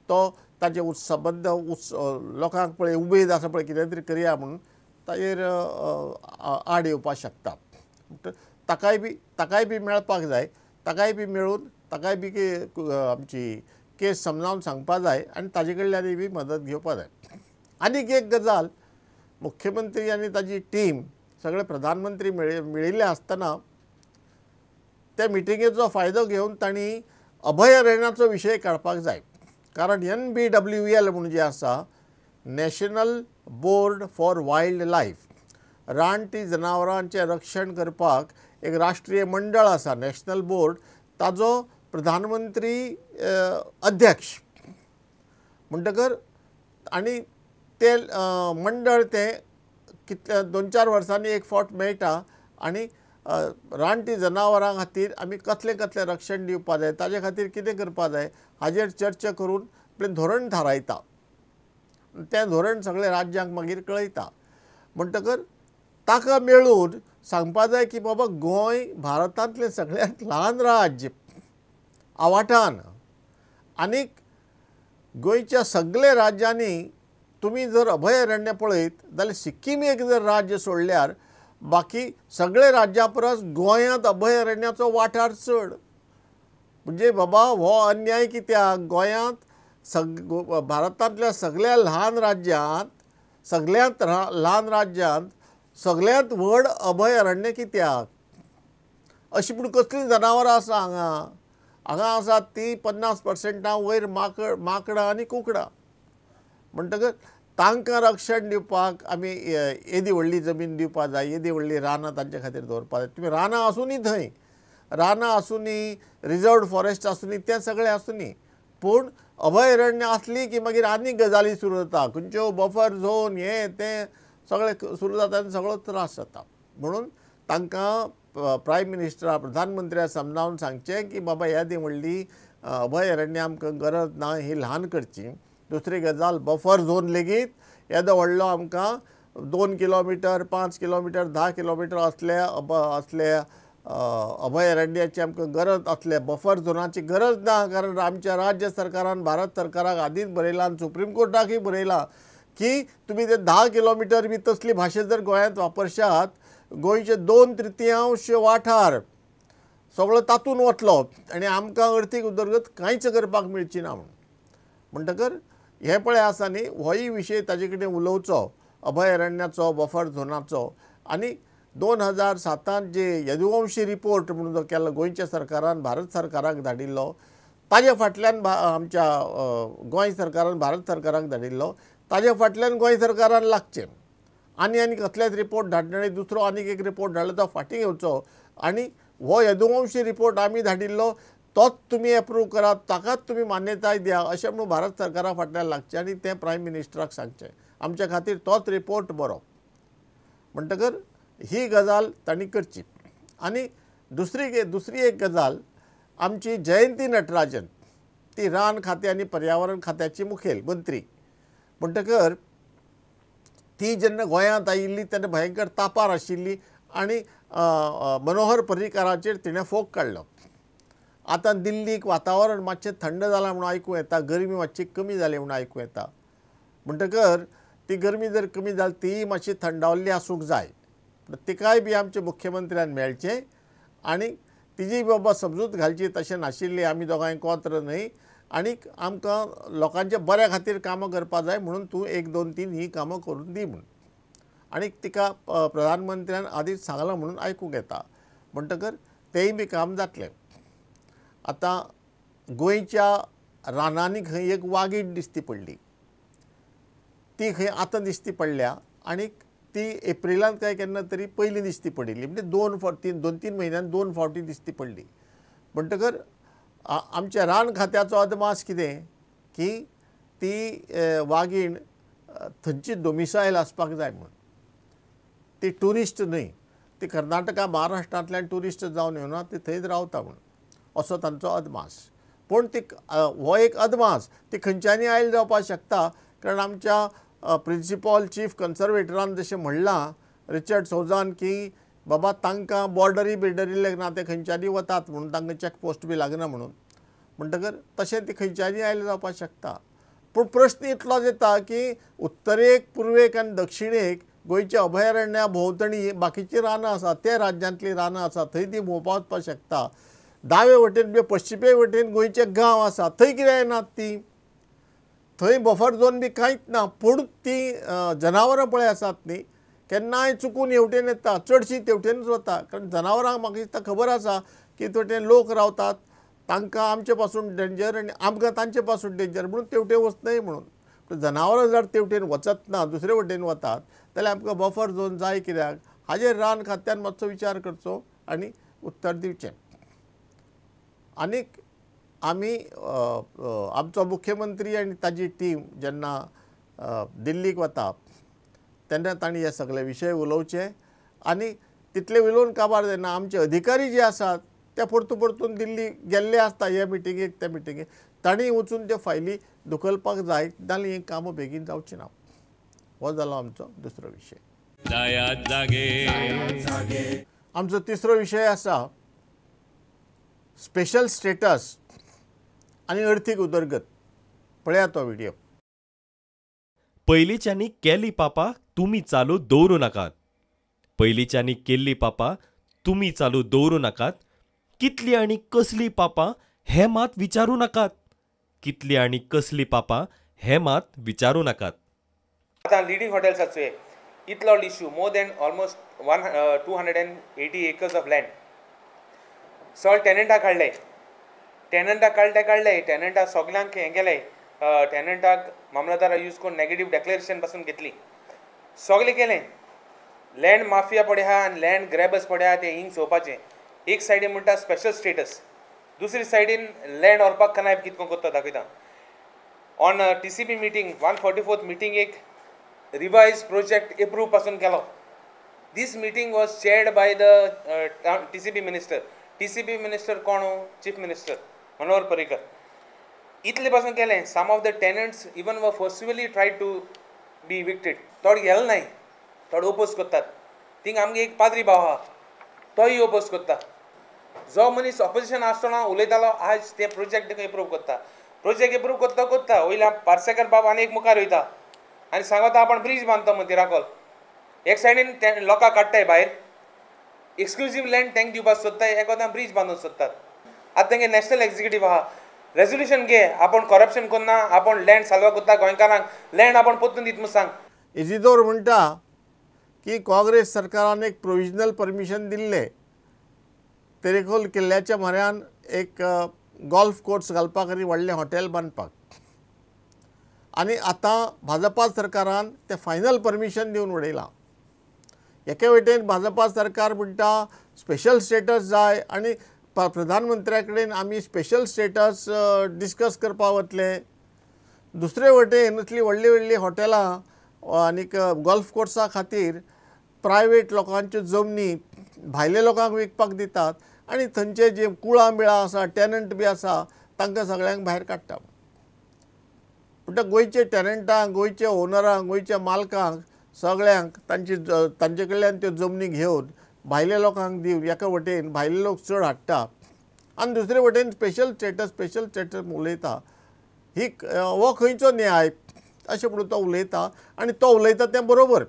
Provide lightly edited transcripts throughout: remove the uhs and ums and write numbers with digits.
तो ताजे संबंद लोकांक पळय उमेद आसा पळय कितें तरी करया म्हणून ताजेर आड येवपाक शकता. ताकाय बी मेळपाक जाय, ताकाय बी मेळून ताकाय बी आमची केस समजावन सांगपा जाय आनी ताजे कडल्यानूय बी मदत घेवपा जाय. आनीक एक गजाल, मुख्यमंत्री आनी ताजी टीम सगळे प्रधानमंत्री मेळिल्ले आसतना त्या मिटिंगेचो फायदो घेवन तांणी अभयारण्याचो विशय काडपाक जाय. कारण NBWL म्हणून जें आसा, national board for wild life, रानटी जनावरांचें रक्षण करपाक एक राष्ट्रीय मंडळ आसा, नॅशनल बोर्ड, ताजो प्रधानमंत्री अध्यक्ष. म्हणटकर आनी ते मंडळ तें कितल्या 2-4 वर्सांनी एक फावट मेळटा आनी रानटी जनावरां खातीर आमी कसलें कसलें रक्षण दिवपा जाय, ताजे खातीर कितें करपा जाय हाजेर चर्चा करून आपलें धोरण थारायता. तें धोरण सगळ्या राज्यांक मागीर कळयता. म्हणटकर ताका मेळून सांगपा जाय की बाबा गोंय भारतांतलें सगळ्यांत ल्हान राज्य आवाठान, आनीक गोंयच्या सगल्या राज्यांनी तुमी जर अभयारण्य पळयत जाल्यार सिक्कीम एक जर राज्य सोडल्यार बाकी सगळे राज्यां परस गोंयांत अभयारण्याचो वाठार चड. म्हणजे बाबा हो अन्याय कित्याक? गोंयांत भारतांतल्या सगळ्या ल्हान राज्यांत, सगळ्यांत ल्हान राज्यांत सगळ्यांत व्हड अभयारण्य कित्याक? अशी पूण कसलीं जनावरां आसा हांगा? हांगा आसात ती 50% वयर माकडां आनी कुकडां. म्हणटकच तांकां रक्षण दिवपाक आमी येदी व्हडली जमीन दिवपा जाय, येदी व्हडली रानां तांचे खातीर दवरपा जाय. तुमी रानां आसुनी, थंय रानां आसुनी, रिजर्वड फॉरेस्ट आसुनी, तें सगळें आसुनी, पूण अभयारण्य आसली की मागीर आनीक गजाली सुरू जाता, खंयच्यो बफर झोन हें तें सगळें सुरू जाता आनी सगळो त्रास जाता. म्हणून तांकां प्रायम मिनिस्टरा, प्रधानमंत्र्या समजावन सांगचें की बाबा येदी व्हडली अभयारण्य आमकां गरज ना, ही ल्हान करची. दुसरी गजाल, बफर झोन लेगीत येदो व्हडलो आमकां 2 किलोमिटर, 5 किलोमिटर, 10 किलोमिटर असल्या असल्या अभयारण्याची आमकां गरज आसल्या बफर झोनाची गरज ना. कारण आमच्या राज्य सरकारान भारत सरकाराक आदींच बरयलां आनी सुप्रीम कोर्टाकूय बरयलां की तुमी ते 10 किलोमिटर बी तसली भाशा जर गोंयांत वापरशात, गोंयचे 2/3 वाठार सगळो तातूंत वतलो आनी आमकां अर्थीक उदरगत कांयच करपाक मेळची ना म्हणून. म्हणटकर हें पळय आसा न्ही, होय विशय ताजे कडेन उलोवचो, अभयारण्याचो, बफर झोनाचो. आनी 2007 जे यदुवंशी रिपोर्ट म्हणून जो केलो गोंयच्या सरकारान भारत सरकाराक धाडिल्लो, ताजे फाटल्यान आमच्या गोंय सरकारान भारत सरकाराक धाडिल्लो, ताजे फाटल्यान गोंय सरकारान लागचें आनी आनी कसलेच रिपोर्ट धाडना, दुसरो आनीक एक रिपोर्ट धाडलो तो फाटीं घेवचो आनी हो यदुवंशी रिपोर्ट आमी धाडिल्लो तोच तुमी एप्रूव करात, ताकाच तुमी मान्यताय दिया अशें म्हणून भारत सरकारा फाटल्यान लागचें आनी तें प्रायम मिनिस्टराक सांगचें आमच्या खातीर तोच रिपोर्ट बरो. म्हणटकर ही गजाल तांणी करची. आनी दुसरी एक गजाल, आमची जयंती नटराजन ती रान खातें आनी पर्यावरण खात्याची मुखेल मंत्री, म्हणटकर ती जेन्ना गोंयांत आयिल्ली तेन्ना भयंकर तापार आशिल्ली आनी मनोहर पर्रीकाराचेर तिणें फोग काडलो. आतां दिल्लीक वातावरण मातशें थंड जालां म्हणून आयकूं येता, गरमी मातशी कमी जाली म्हणून आयकूं येता. म्हणटकर ती गरमी जर कमी जाली ती मातशी थंडावल्ली आसूंक जाय. तिकाय बी आमच्या मुख्यमंत्र्यान मेळचें आनी तिजी बाबा समजूत घालची तशें नाशिल्ली, आमी दोगांय कोंत्र न्हय आनीक आमकां लोकांच्या बऱ्या खातीर कामां करपा जाय म्हणून तूं 1, 2, 3 ही कामां करून दी म्हणून. आनी तिका प्रधानमंत्र्यान आदींच सांगलां म्हणून आयकूंक येता. म्हणटकर तेंय बी काम जातलें. आतां गोंयच्या रानांनी खंय एक वागीट दिसती पडली, ती खंय आतां दिसती पडल्या आनी ती एप्रिलांत काय केन्ना तरी पयलीं दिसती पडिल्ली, म्हणजे 2-3 म्हयन्यान 2 फावटी दिसती पडली. म्हणटकर आमच्या रान खात्याचो अदमास कितें की ती वागीण थंयची डोमिसायल आसपाक जाय म्हूण. ती ट्युरिस्ट न्हय, ती कर्नाटका महाराष्ट्रांतल्यान ट्युरिस्ट जावन येवना, ती थंयच रावता म्हूण असो तांचो अदमास. पूण ती हो एक अदमास, ती खंयच्यानी आयल जावपाक शकता. कारण आमच्या प्रिंसिपल चीफ कन्सर्वेटरान जशें म्हणलां रिचर्ड सौजान की बाबा तांकां बॉर्डरी बिर्डरी लागना, ते खंयच्यानी वतात म्हणून तांकां चॅक पोस्ट बी लागना म्हणून. म्हणटकर तशें ती खंयच्यानी आयले जावपाक शकता. पूण प्रश्न इतलोच येता की उत्तरेक, पुर्वेक आनी दक्षिणेक गोंयच्या अभयारण्या भोंवतणी बाकीचीं रानां आसा, ते राज्यांतलीं रानां आसा, थंय ती भोंवपा वचपाक शकता. दावे वटेन म्हणजे पश्चिमे वटेन गोंयचे गांव आसा, थंय कित्याक येनात ती? थंय बफर झोन बी कांयच ना, पूण ती जनावरां पळय आसात न्ही, केन्नाय चुकून हेवटेन येता, चडशीं तेवटेनूच वता. कारण जनावरांक म्हाका दिसता खबर आसा की तेवटेन लोक रावतात, तांकां आमचे पासून डेंजर आनी आमकां तांचे पासून डेंजर, म्हणून तेवटेन वचनाय. म्हणून पूण जनावरां जर तेवटेन वचत ना, दुसरे वटेन वतात जाल्यार आमकां बफर झोन जाय कित्याक? हाजेर रान खात्यान मातसो विचार करचो आनी उत्तर दिवचें. आनीक आमी आमचो मुख्यमंत्री आनी ताजी टीम जेन्ना दिल्लीक वता तेन्ना तांणी हे सगळे विशय उलोवचे आनी तितले उलोवन काबार जायना. आमचे अधिकारी जे आसात ते परतून परतून दिल्ली गेल्ले आसता, हे मिटिंगेक त्या मिटिंगेक, तांणी वचून त्यो फायली धुकलपाक जाय, जाल्यार हीं कामां बेगीन जावचीं ना. हो जालो आमचो दुसरो विशय. आमचो तिसरो विशय आसा स्पेशल स्टेटस आनी अर्थीक उदरगत. पळयात तो व्हिडिओ. पयलींच्यांनी केली पापा तुमी चालू दवरूं नाकात, पयलींच्यांनी केल्ली पापा तुमी चालू दवरूं नाकात, कितली आनी कसली पापा हें मात विचारूं नाकात, कितली आनी कसली पापा हें मात विचारूं नाकात. आतां लिडींग हॉटेल्साचो इतलो issue, more than almost 280 acres of land सगळे टेनंटाक काडले, टेनंटाक काडले काडले टेनंटाक सगल्यांक हें केलें, टेनंटाक मामलदारा यूज करून नेगेटीव डेक्लरेशन पासून घेतली, सगळें केलें. लँड माफिया पळय आहा आनी लँड ग्रॅबर्स पळय आहा, ते हिंग चोवपाचें. एक सायडीन म्हणटा स्पेशल स्टेटस, दुसरी सायडीन लँड व्हरपाक कनायब कितको करता दाखयता. On T C B meeting 144th meeting एक रिवायज प्रोजेक्ट एप्रूव पासून केलो. This meeting was chaired by the T C B minister. T C B minister कोण? Chief minister Manohar Parrikar. इतले पासून केलें. Some of the tenants even were forcibly try to be evicted. थोडे गेले नाय, थोडे ओपोज करतात. थिंग आमगे एक पाद्री भाव आहा, तोय ओपोज करता. जो मनीस ऑपोजिशन आसतना उलयतालो, आज ते प्रोजेक्ट एप्रूव करता. प्रोजेक्ट एप्रूव करता करता वयल्या पार्सेकर बाब आनी एक मुखार वयता आनी सांगता आपण ब्रीज बांदता म्हण तिराकोल. एक सायडीन लोकांक काडटाय भायर, एक्सक्लुजीव लँड तांकां दिवपाक सोदताय, एक ब्रीज बांदूंक सोदतात. आतां तेंगे नॅशनल एग्जिक्युटीव आहा, रेजोल्युशन घे, आपण करप्शन करना, आपण लँड साल्वा करता, गोंयकारांक लँड आपण परतून दित म्हूण सांग. इजिदोर म्हणटा की काँग्रेस सरकारान एक प्रोविजनल परमिशन दिल्लें तेरेखोल किल्ल्याच्या म्हऱ्यान एक गोल्फ कोर्स घालपाक आनी व्हडलें हॉटेल बांदपाक, आनी आतां भाजपा सरकारान तें फायनल परमिशन दिवन उडयलां. एके वटेन भाजपा सरकार म्हणटा स्पेशल स्टेटस जाय आनी प्रधानमंत्र्या कडेन आमी स्पेशल स्टेटस डिस्कस करपाक वतले, दुसरे वटेन असलीं व्हडलीं व्हडलीं हॉटेलां आनीक गोल्फ कोर्सा खातीर प्रायवेट लोकांच्यो जमनी भायल्या लोकांक विकपाक दितात आनी थंयचे जे कुळां बिळां आसा, टेनंट बी आसा, तांकां सगळ्यांक भायर काडटा. म्हणटा गोंयचे टेनंटांक, गोंयचे ओनरांक, गोंयच्या मालकांक सगळ्यांक तांची तांचे कडल्यान त्यो जमनी घेवन भायल्या लोकांक दिवन एका वटेन भायले लोक चड हाडटा आनी दुसरे वटेन स्पेशल स्टेटस स्पेशल स्टेटस उलयता. ही हो खंयचो न्याय अशें म्हणून तो उलयता आनी तो उलयता तें बरोबर.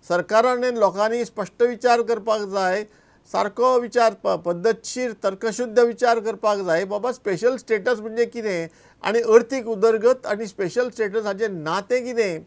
सरकारान लोकांनी स्पश्ट विचार करपाक जाय, सारको विचार, पद्दतशीर तर्कशुद्ध विचार करपाक जाय. बाबा स्पेशल स्टेटस म्हणजे कितें आनी अर्थीक उदरगत आनी स्पेशल स्टेटस हाचें नातें कितें?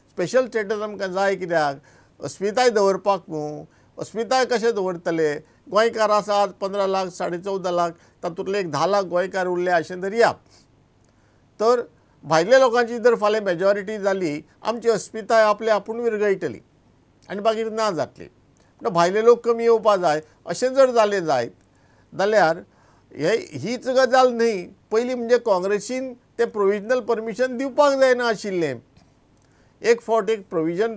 स्पेशल स्टेटस आमकां जाय कित्याक? अस्मिताय दवरपाक न्हू. अस्मिताय कशें दवरतले? गोंयकार आसात 15 लाख, 14.5 लाख, तातूंतले एक 10 लाख गोंयकार उरले अशें धरया. तर भायल्या लोकांची जर फाल्यां मेजॉरिटी जाली, आमची अस्मिताय आपले आपूण विरगळटली आनी मागीर ना जातली. म्हणटा भायले लोक कमी येवपा जाय अशें जर जालें जायत जाल्यार हे हीच गजाल न्ही. पयलीं म्हणजे काँग्रेसीन तें प्रोविजनल परमिशन दिवपाक जायना आशिल्लें. एक फावट एक प्रोविजन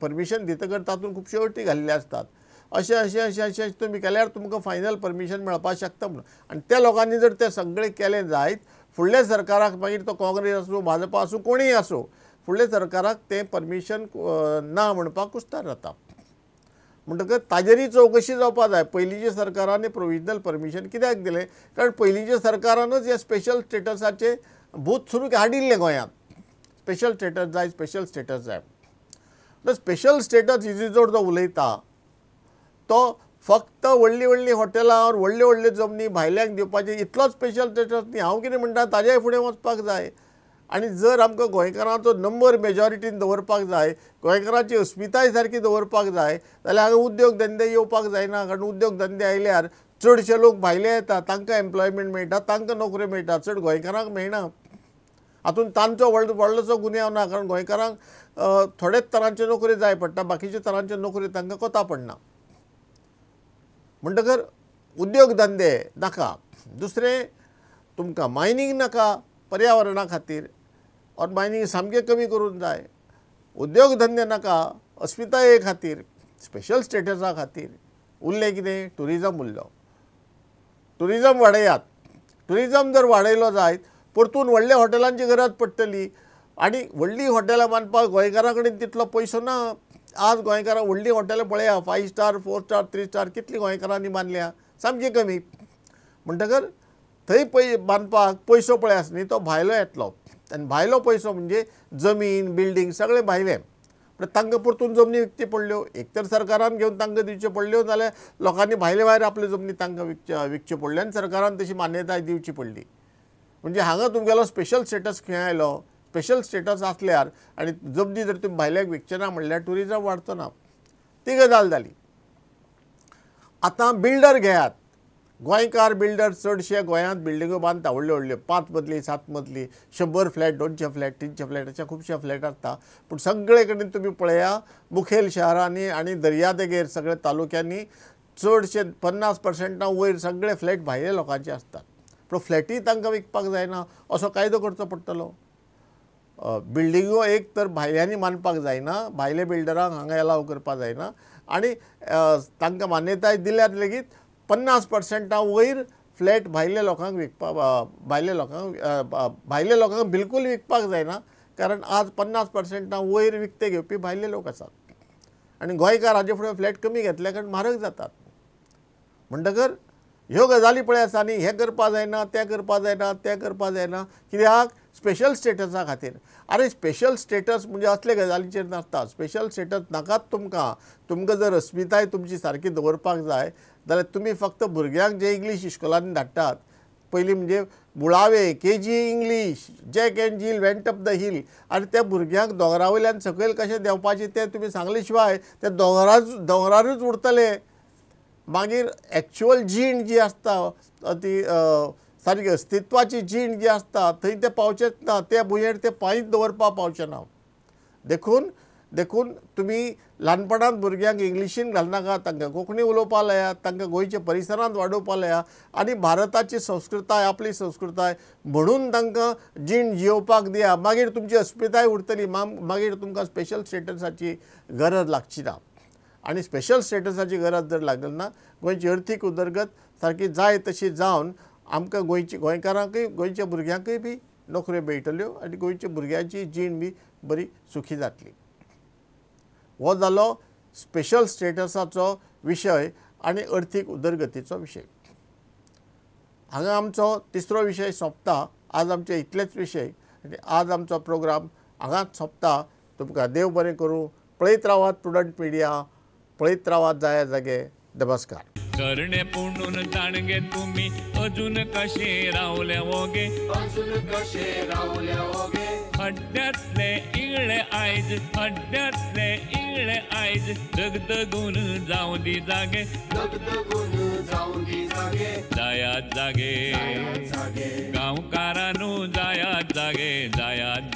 परमिशन दितकर तातूंत खुबश्यो अटी घाल्ल्यो आसतात. अशें अशें अशें अशें तुमी केल्यार तुमकां फायनल परमिशन मेळपाक शकता म्हणून. आनी त्या लोकांनी जर तें सगळें केलें जायत, फुडल्या सरकाराक मागीर तो काँग्रेस आसूं, भाजपा आसूं, कोणूय आसूं, फुडल्या सरकाराक तें परमिशन ना म्हणपाक कुस्तार जाता. म्हणटकच ताजेरय चवकशी जावपा जाय. पयलींच्या सरकारांनी प्रोविजनल परमिशन कित्याक दिलें? कारण पयलींच्या सरकारानच हे स्पेशल स्टेटसाचें भूत सुरू हाडिल्लें गोंयांत. स्पेशल स्टेटस जाय, स्पेशल स्टेटस जाय. स्पेशल स्टेटस इजिजोर जो उलयता तो फक्त व्हडलीं व्हडलीं हॉटेलां व्हडल्यो व्हडल्यो जमनी भायल्यांक दिवपाचें इतलोच स्पेशल स्टेटस न्ही. हांव कितें म्हणटा, ताज्याय फुडें वचपाक जाय. आनी जर आमकां गोंयकारांचो नंबर मेजॉरिटीन दवरपाक जाय, गोंयकारांची अस्मिताय सारकी दवरपाक जाय जाल्यार हांगा उद्योग धंदे येवपाक जायना. कारण उद्योग धंदे आयल्यार चडशे लोक भायले येता, तांकां एम्प्लॉयमेंट मेळटा, तांकां नोकऱ्यो मेळटा, चड गोंयकारांक मेळना. हातूंत तांचो व्हडलोसो गुन्यांव ना, कारण गोंयकारांक थोडेच तरांच्यो नोकऱ्यो जाय पडटा, बाकीच्या तरांच्यो नोकऱ्यो तांकां कोता पडना. म्हणटकर उद्योग धंदे नाका. दुसरें, तुमकां मायनींग नाका पर्यावरणा खातीर, और मायनींग सामकें कमी करूंक जाय. उद्योग धंदे नाका अस्मिताये खातीर, स्पेशल स्टेटसा खातीर. उरलें कितें? ट्युरिजम उरलो. ट्युरिजम वाडयात. ट्युरिजम जर वाडयलो जायत परतून व्हडल्या हॉटेलांची गरज पडटली. आनी व्हडलीं हॉटेलां बांदपाक गोंयकारां कडेन तितलो पयसो ना. आज गोंयकारां व्हडलीं हॉटेलां पळया, 5 स्टार, 4 स्टार, 3 स्टार कितलीं गोंयकारांनी बांदल्या? सामकी कमी. म्हणटकर थंय पय बांदपाक पयसो पळय आसा न्ही, तो भायलो येतलो. आनी भायलो पयसो म्हणजे जमीन, बिल्डींग सगळें भायलें. पूण तांकां परतून जमनी विकच्यो पडल्यो. एक तर सरकारान घेवन तांकां दिवच्यो पडल्यो, नाल्यार लोकांनी भायले भायर आपल्यो जमनी तांकां विकच्यो पडल्यो आनी सरकारान तशी मान्यताय दिवची पडली. म्हणजे हांगा तुमगेलो स्पेशल स्टेटस खंय आयलो? स्पेशल स्टेटस आसल्यार आनी जमनी जर तुमी भायल्याक विकचे ना म्हणल्यार ट्युरिजम वाडचो ना. ती गजाल जाली. आतां बिल्डर घेयात. गोंयकार बिल्डर चडशे गोंयांत बिल्डिंगो बांदता, व्हडल्यो व्हडल्यो, 5 मजली, 7 मजली, 100 फ्लॅट, 200 फ्लॅट, 300 फ्लॅट, अशे खुबशे फ्लॅट आसता. पूण सगळे कडेन तुमी पळया, मुखेल शहरांनी आनी दर्यादेगेर सगळे तालुक्यांनी चडशे 50% वयर सगळे फ्लॅट भायले लोकांचे आसतात. पूण फ्लॅटूय तांकां विकपाक जायना असो कायदो करचो पडटलो. बिल्डिंगो एक तर भायल्यांनी बांदपाक जायना, भायले बिल्डरांक हांगा एलाव करपाक जायना. आनी तांकां मान्यताय दिल्यार लेगीत 50% वयर फ्लॅट भायल्या लोकांक विकपाक, भायल्या लोकांक बिलकूल विकपाक जायना. कारण आज 50% वयर विकते घेवपी भायले लोक आसात. आनी गोंयकार हाजे फुडें फ्लॅट कमी घेतले कारण म्हारग जातात. म्हणटकर ह्यो गजाली पळय आसा न्ही, हें करपा जायना, तें करपा जायना, तें करपा जायना. कित्याक? स्पेशल स्टेटसा खातीर. आरे स्पेशल स्टेटस म्हणजे असले गजालीचेर नासता. स्पेशल स्टेटस नाकात तुमकां. तुमकां जर अस्मिताय तुमची सारकी दवरपाक जाय जाल्यार तुमी फक्त भुरग्यांक जे इंग्लीश इस्कोलांनी धाडटात, पयलीं म्हणजे मुळावे KG English, Jack and Jill went up the hill, आनी त्या भुरग्यांक दोंगरा वयल्यान सकयल कशें देंवपाचें तें तुमी सांगले शिवाय ते दोंगरारूच उरतले. मागीर एक्चुअल जीण जी आसता ती सारकी अस्तित्वाची जीण जी आसता थंय ते पावचेच ना, त्या भुंयेर ते पांयच दवरपाक पावचे ना. देखून देखून तुमी ल्हानपणांत भुरग्यांक इंग्लिशीन घालनाका, तांकां कोंकणी उलोवपाक लायात, तांकां गोंयच्या परिसरांत वाडोवपाक लाया आनी भारताची संस्कृताय, आपली संस्कृताय म्हणून तांकां जीण जियोवपाक दिया. मागीर तुमची अस्मिताय उरतली, मागीर तुमकां स्पेशल स्टेटसाची गरज लागची ना. आनी स्पेशल स्टेटसाची गरज जर लागली ना, गोंयची अर्थीक उदरगत सारकी जाय तशी जावन आमकां गोंयची गोंयकारांकूय, गोंयच्या भुरग्यांकूय बी नोकऱ्यो मेळटल्यो आनी गोंयच्या भुरग्यांची जीण बी बरी सुखी जातली. हो जालो स्पेशल स्टेटसाचो विशय आनी अर्थीक उदरगतीचो विशय. हांगा आमचो तिसरो विशय सोंपता. आज आमचे इतलेच विशय आनी आज आमचो प्रोग्राम हांगाच सोंपता. तुमकां देव बरें करूं. पळयत रावात प्रुडंट मिडिया, पळयत रावात जाया जागे. नमस्कार. करणे पुणून जाणगे तुमी अजून कशे रावले वोगे, अजून कशे रावले वोगे, हड्ड्यांतले इगळे आयज, हड्ड्यांतले इगळे आयज, दगदगून जावं दी जागे, दगदगून जावं दी जागे, जायात जागे, जागे गांवकारांनो, जायात जागे, जायात